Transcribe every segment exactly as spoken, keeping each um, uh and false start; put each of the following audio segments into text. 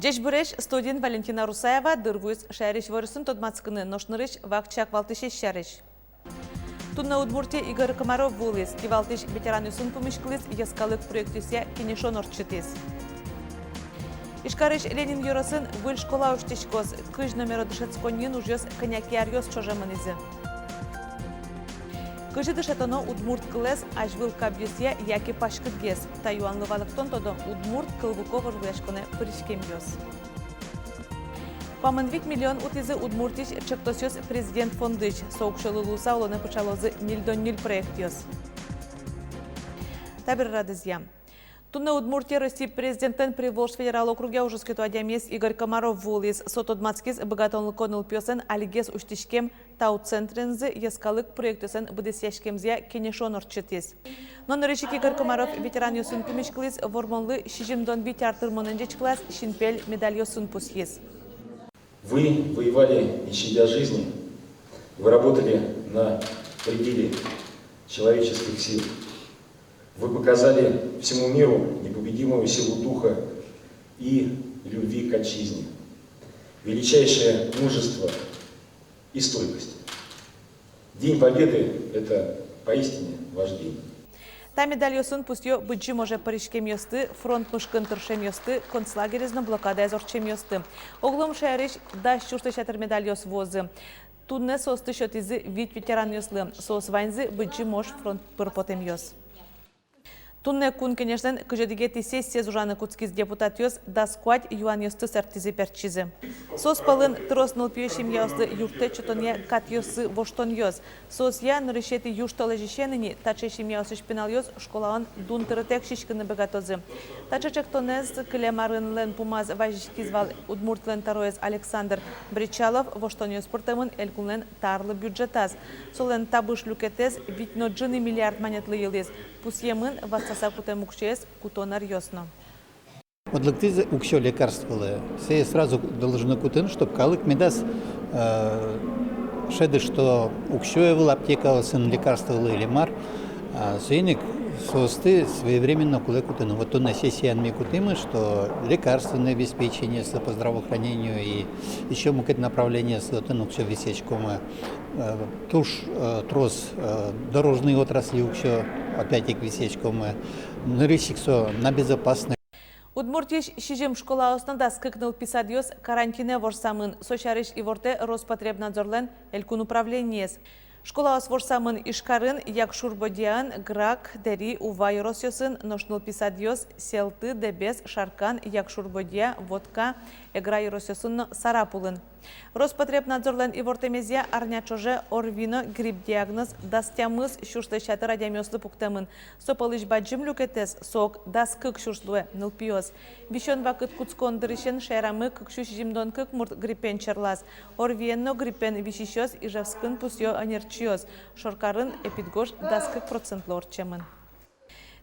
Ӟечбуресь! Студиын Валентина Русаева. Дыр вуиз шаерысь иворъёсын тодматскыны. Нош нырысь вакчияк валтӥсез сярысь. Туннэ Удмуртие Игорь Комаров вуылӥз. Кивалтӥсь ветеранъёсын пумиськылӥз, йӧскалык проектъёсъя кенешон ортчытӥз. Ижкарысь Ленин ёросын выль школа усьтӥськоз. Кызь номеро дышетсконниын ужъёс кӧня ке аръёс ӵоже мынӥзы. Кызьы дышетоно удмурт кылэз: азьвыл кабъёсъя яке паськытгес? Та юанлы валэктон тодо «Удмурт кылвуко» вожвылъяськонэ пыриськемъёс. Куамын вить миллион утӥзы Удмуртиысь ӵектосъёс Президент фондысь. Со уксёлы луыса улонэ пыӵалозы ньыльдон ньыль проектъёс. Табере радызъя. Туннэ Удмуртие Россия Президентлэн Приволжск федерал округъя уж оскето адямиез Игорь Комаров вуылӥз. Со тодматскиз быгатонлыко нылпиослэн алигес усьтӥськем тау центренызы, йӧскалык проектъёслэн быдэсъяськемзыя кенешон ортчытӥз. Но нырысь ик Игорь Комаров ветеранъёсын пумиськылӥз. Вормонлы сизьымдон вить ар тырмонэн ӟечкылаз, синпель медальёсын пусйиз. Вы воевали, не щадя жизни. Вы работали на пределе человеческих сил. Вы показали всему миру непобедимую силу духа и любви к отчизне. Величайшее мужество и стойкость. День Победы — это поистине ваш день. Та медальёсын пусъё Быдӟым оже пыриськемъёсты, фронт мышкын тыршемъёсты, концлагерез но блокадаез ортчемъёсты. Оглом шаерысь дас сюрслэсь ятыр медальёс вуозы. Туннэ соосты сётӥзы вить ветеранъёслы. Соос ваньзы Быдӟым ож фронт пыр потэмъёс. Туннэ Кун Кенешлэн кызь одӥгетӥ сессиез ужаны кутскиз. Депутатъёс дас куать юанъёсты сэрттӥзы-пертчизы. Соос пӧлын трос нылпиё семьяослы юрттэт сётонъя катъёсы воштонъёс. Соосъя нырысетӥ южтолэзьысен ини таӵе семьяосысь пиналъёс школаын дун тырытэк сиськыны быгатозы. Таӵе ӵектонэз кылем арынлэн пумаз вазиськиз вал Удмуртилэн тӧроез Александр Бречалов. Воштонъёс пыртэмын элькунлэн тарлы бюджетаз. Солэн табыш люкетэз вить но ӝыны миллиард манетлы йылӥз. Пусъемын ватсаса кутэм уксёез кутон аръёс но. Вот лыктӥз уксё лекарстволы. Сое сразу должны кутыны, чтоб калык медаз, э, шӧды, что уксё ӧвӧл аптекаосын лекарстволы или мар. А соин ик соосты своевременно кулэ кутыны. Вот туннэ сессияын ми кутӥмы, что лекарственное обеспечение по здравоохранению и ещё мукет направлениосы отын уксё висъяськомы. Э, туж, э, трос, э, дорожной отрасли уксё опять-таки висъяськомы. Нырысь ик со на безопасность. Удмуртиысь сизьым школаос но дас кык нылпи садъёс карантинэ ворсамын. Со сярысь ивортэ Роспотребнадзорлэн элькун управлениез. Школаос ворсамын Ижкарын, Якшур-Бӧдьяын, Грак, Дэри, Ува ёросъёсын, нош нылпи садъёс Селты, Дэбес, Шаркан, Якшур-Бӧдья, Вотка, Эгра ёросъёсын но Сарапулын. Роспотребнадзорлэн ивортэмезъя, арня ӵоже ОРВИ но грипп диагноз дас тямыс сюрслэсь ятыр адямиослы пуктэмын. Со пӧлысь бадӟым люкетэз, со ог дас кык сюрс луэ, нылпиос. Висён вакыт кутскон дырысен шаерамы кык сю сизьымдон кык мурт гриппен черлаз. ОРВИен но гриппен висисьёс Ижевскын пусъё ӧнерчиос. Шоркарын эпидгож дас кык процентлы ортчемын.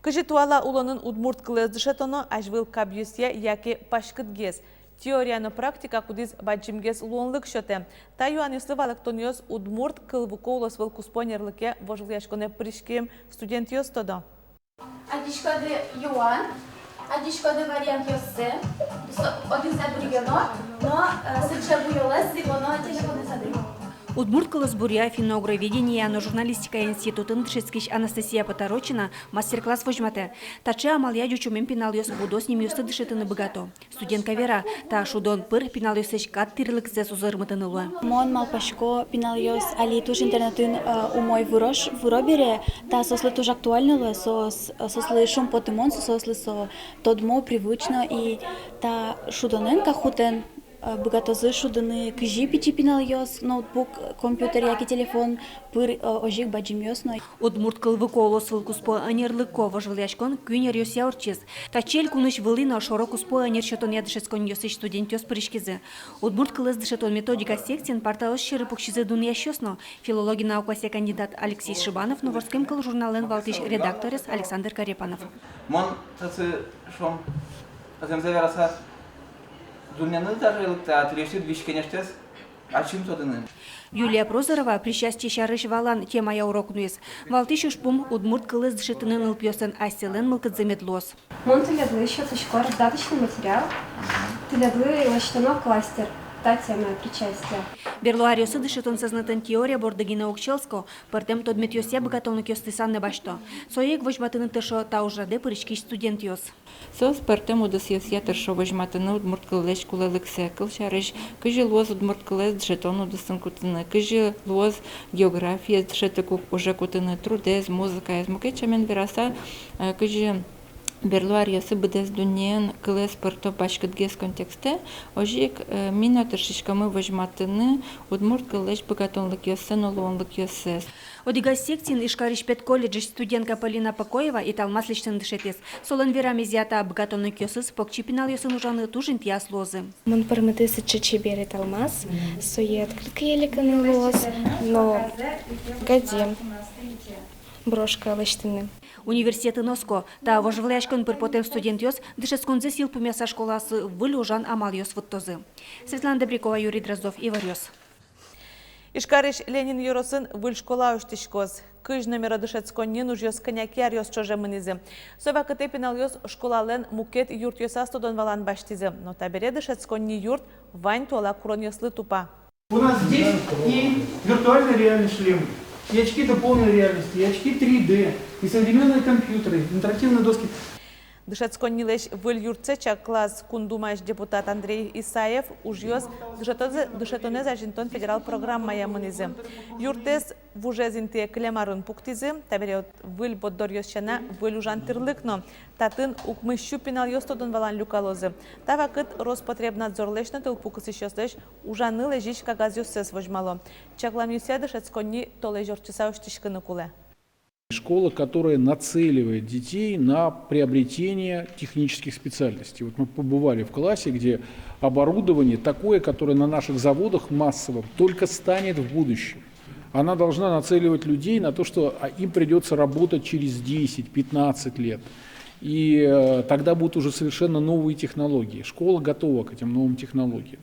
Кызьы туала улонын удмурт кылэз дышетоно: азьвыл кабъёсъя яке паськытгес? Теория но практика кудӥз бадӟымгес луонлык сётэ? Та юанъёслы валэктонъёс удмурт кылвуко улосвылкуспо ӧнерлыке вожвылъяськонэ пыриськем студентъёс тодо. Адӟиськоды юан, адӟиськоды вариантъёссэ, со одӥгзэ быръёно, но, э, сыӵе буёлэз зӥгоно, адӟиськоды сады. Удмурт кылосбуръя, финно-угроведениея но журналистикая институтын дышетскись Анастасия Поторочина мастер-класс возьматэ. Таӵе амалъя ӟучомем пиналъёс будос нимъёсты дышетыны быгато. Студентка вера, та шудон пыр пиналъёслэсь кат тӥрлыксэс узырмытыны луэ. Мон малпасько, пиналъёс али туж интернетын, э, умой выро ш-, выро бере, та соослы туж актуально луэ, соос, э, соослы шумпотымон, со-, соослы со тодмо, привычно, и та шудонэн, Кахутэн, э, быгатозы шудыны кызьы пичи пиналъёс, ноутбук, компьютер яке телефон пыр, э, озьы ик бадӟымъёс но. Удмурт кылвуко улосвылкуспо ӧнерлыко вожвылъяськон куинь ӧръёсъя ортчиз. Татчы элькунысь вылӥ но шоро-куспо ӧнер сётонъя дышетсконъёсысь студентъёс пыриськизы. Удмурт кылэз дышетон методика секциын партаос сьӧры пуксизы дунъясьёс но: филологи наукаосъя кандидат Алексей Шибанов но «Вордскем кыл» журналлэн валтӥсь редакторез Александр Корепанов. Мон татчы, шуом, зэмзэ вераса, дуннены даже лыктӥ, а тӥлесьтыд визь-кенештэс ачим тодыны. Юлия Прозорова «Причастие сярысь валан» темая урок нуиз. Валтӥсь ужпум: удмурт кылэз дышетыны нылпиослэн асьсэлэн мылкыдзы мед луоз. Мон тӥледлы сётӥсько раздаточный материал. Тӥледлы лэсьтоно кластер, та темая причастия. Берло аръёсы дышетон сӧзнэтэн теория борды гинэ уг сёлско, пӧртэм тодметъёсъя быгатонлыкъёсты санэ басьто. Сое ик возьматыны тыршо та ужрадэ пыриськись студентъёс. Соос пӧртэм удысъёсъя тыршо возьматыны удмурт кыллэсь кулэлыксэ, кылсярысь, кызьы луоз удмурт кылэз дышетон удысын кутыны, кызьы луоз географиез дышетыку уже кутыны, трудэз, музыкаез, мукет сямен вераса, э, кызьы берло аръёсы быдэс дуннеын кылэз пырто паськытгес контекстэ, озьы ик, э, ми но тыршиськомы возьматыны удмурт кыллэсь быгатонлыкъёссэ но луонлыкъёссэ. Одӥгаз секциын Ижкарысь педколледжысь студентка Полина Покоева италмас лэсьтыны дышетӥз. Солэн верамезъя, та быгатонлыкъёсыз покчи пиналъёсын ужаны туж интыяз луозы. Мон пӧрмытӥ сыӵе чебер италмас, сое открыткае лякыны луоз, но гаде брошка лэсьтыны. Университетын оско, та вожвылъяськон пыр потэм студентъёс дышетсконзэс йылпумъяса школаосы выль ужан амалъёс вуттозы. Светлана Добрякова, Юрий Дроздов, «Иворъёс». Ижкарысь Ленин ёросын выль школа усьтӥськоз. Кызь номеро дышетсконниын ужъёс кӧня ке аръёс ӵоже мынӥзы. Со вакытэ пиналъёс школалэн мукет юртъёсаз тодон-валан басьтӥзы. Но табере дышетсконни юрт вань туала куронъёслы тупа. У нас здесь и виртуальный реальный шлем, и очки дополненной реальности, и очки три дэ, и современные компьютеры, интерактивные доски. Дышетсконнилэсь выль юртсэ чаклаз Кундумаысь депутат Андрей Исаев. Ужъёс дышетонэз, дышетонэз азинтон федерал программая мынӥзы. Юртэз вужез интые кылем арын пуктӥзы. Табере выль борддоръёс сяна выль ужан тӥрлык но. Татын укмыс сю пиналъёс тодон-валан люкалозы. Та вакытэ Роспотребнадзорлэсь но тылпу кысӥсьёслэсь ужаны лэзись кагазъёссэс возьмало. Чакланъёсъя, дышетсконни толэзь ортчыса усьтӥськыны кулэ. Школа, которая нацеливает детей на приобретение технических специальностей. Вот мы побывали в классе, где оборудование такое, которое на наших заводах массовом только станет в будущем. Она должна нацеливать людей на то, что, а, им придётся работать через десять-пятнадцать лет. И, э, тогда будут уже совершенно новые технологии. Школа готова к этим новым технологиям.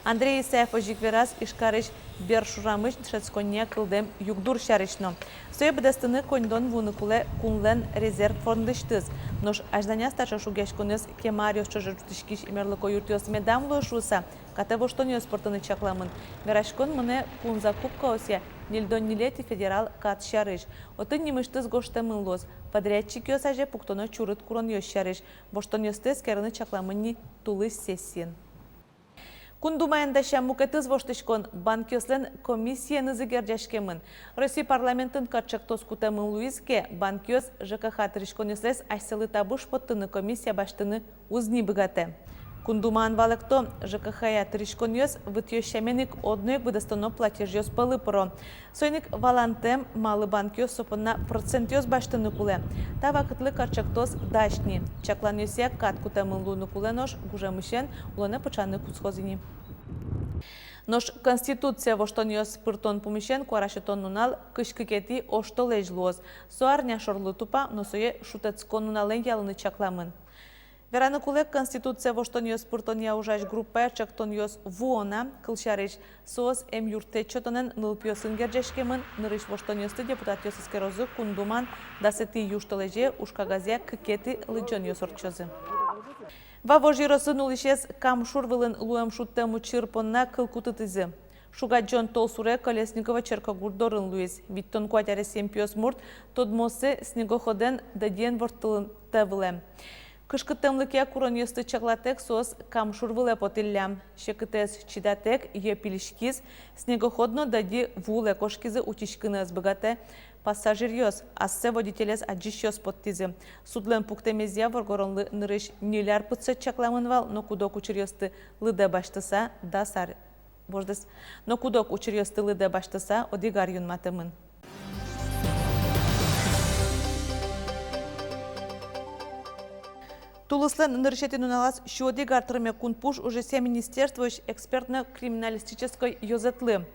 Андрей Исаев озьы ик вераз Ижкарысь Бершурамысь дышетсконние кылдэм югдур сярысь но. Сое быдэстыны коньдон вуыны кулэ кунлэн резерв фондысьтыз. Нош азьланяз таӵе шугъяськонъёс кема аръёс ӵоже ӝутӥськись мерлыко юртъёс медам луэ шуыса, катэ воштонъёс пыртыны чакламын. Вераськон мынэ кун закупкаосъя ньыльдон ньылетӥ федерал кат сярысь. Отын нимысьтыз гожтэмын луоз: подрядчикъёс азе пуктоно чурыт куронъёс сярысь. Воштонъёсты эскерыны чакламын ни тулыс сессиын. Кун Думаен дасям мукетыз воштӥськон банкъёслэн комиссиенызы герӟаськемын. Россия парламентын кат ӵектос кутэмын луиз ке, банкъёс ЖКХ тырыськонъёслэсь асьсэлы табыш поттыны комиссия басьтыны уз ни быгатэ. Кун Думаын валэкто: ЖКХ-я тырыськонъёс вытъёс сямен ик одно ик быдэстоно платежъёс пӧлы пыро. Соин ик валантэм, малы банкъёс со понна процентъёс басьтыны кулэ. Та вакытлы кат ӵектос дась ни. Чакланъёсъя, кат кутэмын луыны кулэ, нош гужемысен улонэ пыӵаны кутскоз ини. Нош Конституцие воштонъёс пыртон пумысен куара сётон нунал кызь кыкетӥ оштолэзь луоз. Со арня шорлы тупа, но сое шутэтскон нуналэн ялыны чакламын. Вераны кулэ, Конституцие воштонъёс пыртонъя ужась группае ӵектонъёс вуо на. Кылсярысь, соос эмъюрттэт сётонэн нылпиосын герӟаськемын. Нырысь воштонъёсты депутатъёс эскерозы Кун Думаын дасэтӥ южтолэзе, уж кагазъя кыкетӥ лыдӟонъёс ортчозы. Вавож ёросын улӥсез Кам шур вылын луэм шудтэм учыр понна кыл кутытӥзы. Шугадӟон толсуре кӧле Снегово черкогурт дорын луиз. Витьтон куать аресъем пиосмурт тодмооссэ снегоходэн дӧдьыен ворттылытэ вылэм. Кышкыттэмлыкъя куронъёсты чаклатэк, соос Кам шур вылэ потӥллям. Секытэз чидатэк, йӧ пилиськиз, снегоход но дӧдьы ву улэ кошкизы, утиськыны ӧз быгатэ пассажиръёс, ассэ водителез адӟисьёс поттӥзы. Судлэн пуктэмезъя, воргоронлы нырысь ньыль ар пытсэт чакламын вал, но куд-ог учыръёсты лыдэ басьтыса, дас ар, вождэс, но куд-ог учыръёсты лыдэ басьтыса, одӥг ар юнматэмын. Тулыслэн нырысетӥ нуналаз сю одӥг ар тырме кунпуш ужъёсъя министерствоысь экспертно-криминалистической ёзэтлы.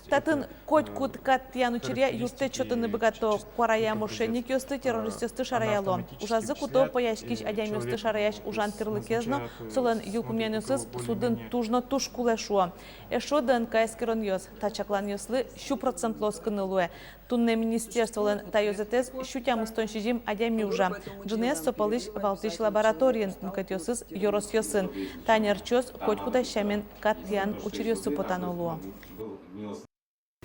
Татын котькуд кат тӥян учыръя юрттэт сётыны быгато, куарая мошенникъёсты, террористъёсты шараяло. Ужазы куто пӧяськись адямиосты шараясь ужан тӥрлыкез но, солэн йылпумъянъёсыз судын туж но туж кулэ, шуо. Эшшо ДНК эскеронъёс. Та чакланъёслы сю процентлы оскыны луэ. Туннэ министерстволэн та ёзэтэз сю тямыстон сизьым адями ужа. Ӝыныез со пӧлысь валтӥсь лаб- лабораториын, мукетъёсыз ёросъёсын. Тани ӧнерчиос котькудаз сямен кат тӥян учыръёсы потано луо.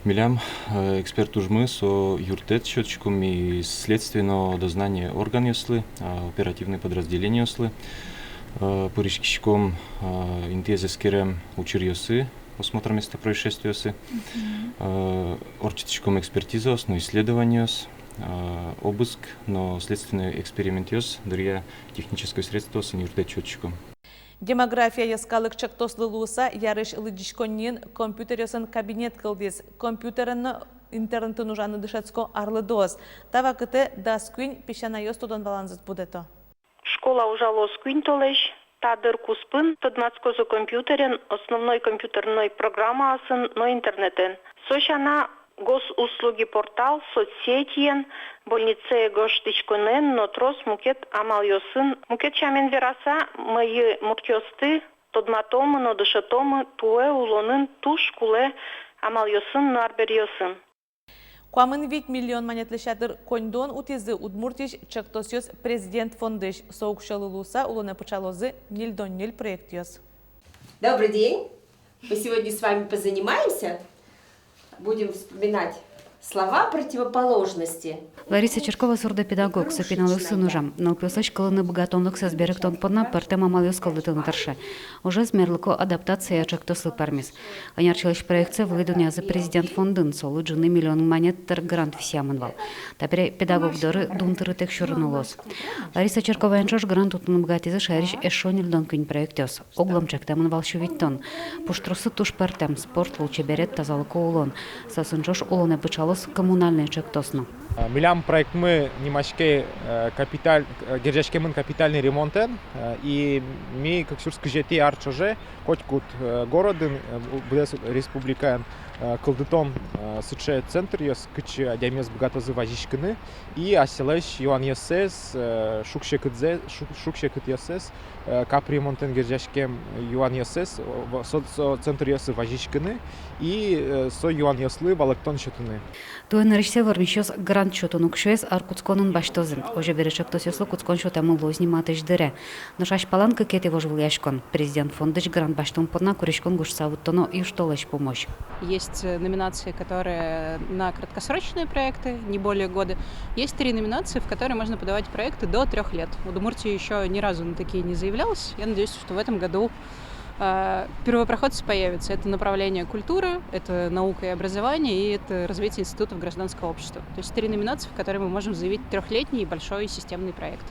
Милям, э, эксперт ужмы со юрттэт сётӥськом ми следствие но дознание органъёслы, э, оперативной подразделениослы, э, пыриськиськом, э, интыез эскерем учыръёсы, осмотр места происшествиосы, э, ортчытӥськом экспертизаос но исследованиос, э, обыск но следственной экспериментъёс дыръя технической средствоосын юрттэт сётӥськом. «Демография» йӧскалык ӵектослы луыса, Ярысь лыдӟиськонниын компьютеръёсын кабинет кылдӥз. Компьютерен но интернетын ужаны дышетско арлыдоос. Та вакытэ дас куинь песянайёс тодон-валанзэс будэто. Школа ужалоз куинь толэзь. Та дыр куспын тодматскозы компьютерен, основной компьютерной программаосын но интернетэн. Со сяна госуслуги портал, соцсетьен, больницае гожтӥськонэн но трос мукет амалъёсын. Мукет сямен вераса, мӧйы муртъёсты тодматомы но дышетомы туэ улонын туж кулэ амалъёсын но арбериосын. Куамын вить миллион манетлэсь ятыр коньдон утӥзы Удмуртиысь ӵектосъёс Президент фондысь. Со уксёлы луыса улонэ пыӵалозы ньыльдон ньыль проектъёс. Добрый день! Мы сегодня с вами позанимаемся, будем вспоминать слова противоположности. Лариса Чиркова сурдопедагог, со пиналъёсын ужа. Нылпиослэсь кылыны быгатонлыксэс берыктон понна пӧртэм амалъёс кылдытыны тырше. Ужез мерлыко адаптация ӵектослы пӧрмиз. Ӧнерчилэсь проектсэ вылӥ дунъязы Президент фондын, солы ӝыны миллион манет тыр грант висъямын вал. Табере педагог доры дун тырытэк сюрыны луоз. Лариса Чирковаен ӵош грант утыны быгатӥзы шаерысь эшшо ньыльдон куинь проектъёс. Огъя ӵектэмын вал сю витьтон. Пуштроссы туж пӧртэм: спорт, лулчеберет, тазалыко улон. Соосын ӵош улонэ пыӵалоз коммунальной ӵектос но. Милям проектмы нимаське, э, капиталь-, э, герӟаськемын капитальный ремонтэн, э, и ми кык сюрс кызетӥ ар ӵоже котькуд, э, городын, э, бу-, быдэс республикаын, э, кылдытом, э, сыӵе центръёс, кытчы адямиос быгатозы вазиськыны и асьсэлэсь юанъёссэс, э, шуг-секытсэ-, шуг-, шуг-секытъёссэс, э, капремонтэн герӟаськем юанъёссэс, о, во-, со, со центръёсы вазиськыны и, э, со юанъёслы валэктон сётыны. Туэ нырысьсэ вормисьёс грант сётон уксёез ар кутсконын басьтозы. Озьы бере ӵектосъёслы кутскон сётэмын луоз ни матысь дыре. Нош азьпалан кыкетӥ вожвылъяськон. Президент фондысь грант басьтон понна куриськон гожтыса вуттоно южтолэзь пумозь. Есть, э, номинации, которые на краткосрочные проекты, не более года. Есть три номинации, в которые можно подавать проекты до трёх лет. Удмуртия ещё ни разу на такие не заявлялась. Я надеюсь, что в этом году, э, первопроходцы появятся. Это направление культура, это наука и образование, и это развитие институтов гражданского общества. То есть три номинации, в которые мы можем заявить трёхлетний большой системный проект.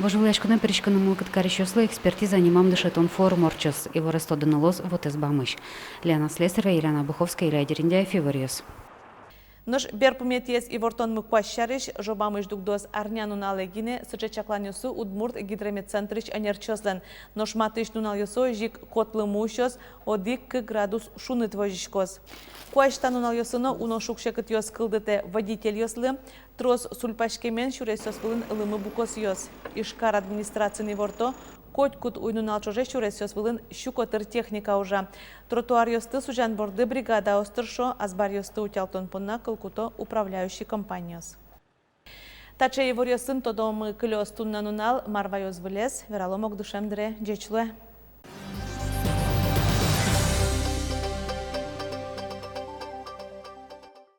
Вожвылъяськонэ пыриськыны мылкыд карисьёслы экспертиза нимам дышетон форум ортчоз. Иворез тодыны луоз вотэс бамысь. Лена Слесарева, Елена Быховская, Илья Дерендяев, «Иворъёс». Нош берпуметӥез ивортонмы куазь сярысь. Жобамысь дугдоз арнянуналэ гинэ. Сыӵе чакланъёссы Удмурт гидрометцентрысь ӧнерчиослэн. Нош матысь нуналъёсы озьы ик кот лымы усёз, одӥг-кык градус шуныт возиськоз. Куазь та нуналъёсы но уно шуг-секытъёс кылдытэ водительёслы. Трос сульпаськемен сюресъёс вылын лымы букосъёс. Ижкар администрациын иворто: котькуд уй-нунал ӵоже сюресъёс вылын сю котыр техника ужа. Тротуаръёсты сузян борды бригадаос тыршо, азбаръёсты утялтон понна кыл куто управляющий компаниос. Таӵе иворъёсын тодомы кылёз туннэ нунал. Мар ваёз выльез, вералом огдышем дыре. Ӟеч луэ.